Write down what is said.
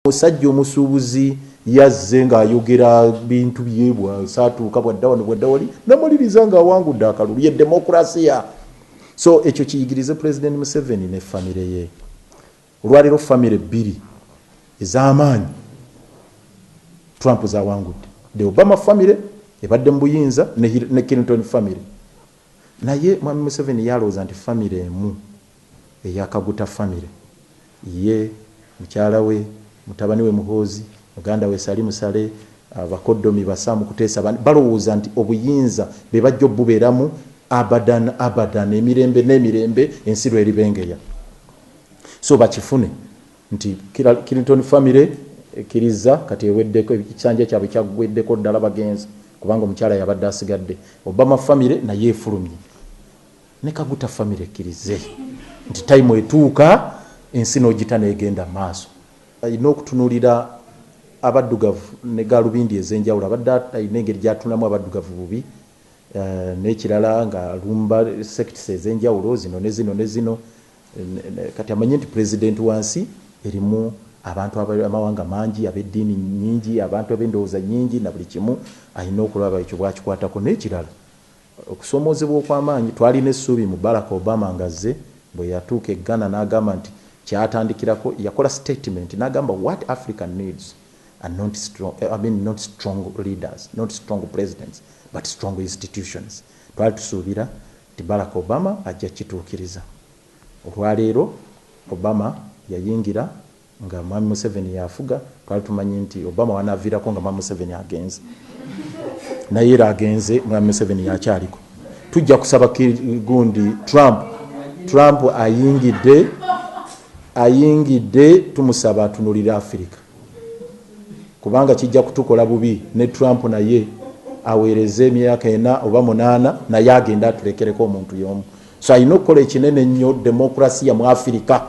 Omusajja omusuubuzi yazze ng'ayogera bintu bye, bwasaatuuka bwadda wano bwadda wali, namaliriza ng'awangudde akalulu. Ye demokrasiya. So ekyo kiyigirize President Museveni ne famire ye. Olwaleero famire bbiri ez'amaanyi Trump zawangudde, the Obama family ebadde mu buyinza ne Clinton family. Naye Mwami Museveni yalowooza nti famire emu eyakaguta famire ye, mukyala we, mutabani we Muhoozi, muganda we Salimu Sale, abakoddomi Basamu Kuteesa, balowooza nti obuyinza be bajja obubeeramu abadan abadan, emirembe n'emirembe, ensi lweribengeya. So bakifune nti Clinton family ekkiriza kati eweddeko, ekisanja kyabwe kyaggweddeko ddala, bagenze kubanga omukyala yabadde asigadde. Obama family naye efulumye, ne Kaguta family ekkirize nti time etuuka ensi n'ogita n'egenda maaso. Alina okutunulira abaddugavu ne galubindi ez'enjawulo. Abadde alina engeri gyatunamu abaddugavu bubi, n'ekirala nga lumba sects ez'enjawulo zino ne zino ne zino. Kati amanye nti president wansi erimu abantu amawanga mangi, ab'eddiini nyingi, abantu ab'endowooza nyingi na buli kimu. Alina okulaba ekyo bwakikwatako. N'ekirala, okusoomoozebwa okw'amaanyi, twalina essuubi mu Barack Obama ng'azze. Bwe yatuuka e Ghana n'agamba nti kyatandikirako, yakola statement n'agamba, "What Africa needs are not strong, I mean, not strong leaders, not strong presidents, but strong institutions." Twali tusuubira nti Barack Obama ajja kituukiriza. Olwaleero Obama yayingira nga Mwami Museveni yafuga. Twali tumanyi nti Obama wanaaviirako nga Mwami Museveni agenze, naye era agenze, Mwami Museveni yakyaliko. Tujja kusaba gundi Trump. Trump ayingidde, ayingidde, tumusaba atunulire Afirika, kubanga kijja kutukola bubi ne Trump naye aweereze emyaka 4 oba 8, naye agenda atulekereko omuntu y'omu. So alina okukola ekinene ennyo demokrasiya mu Afirika.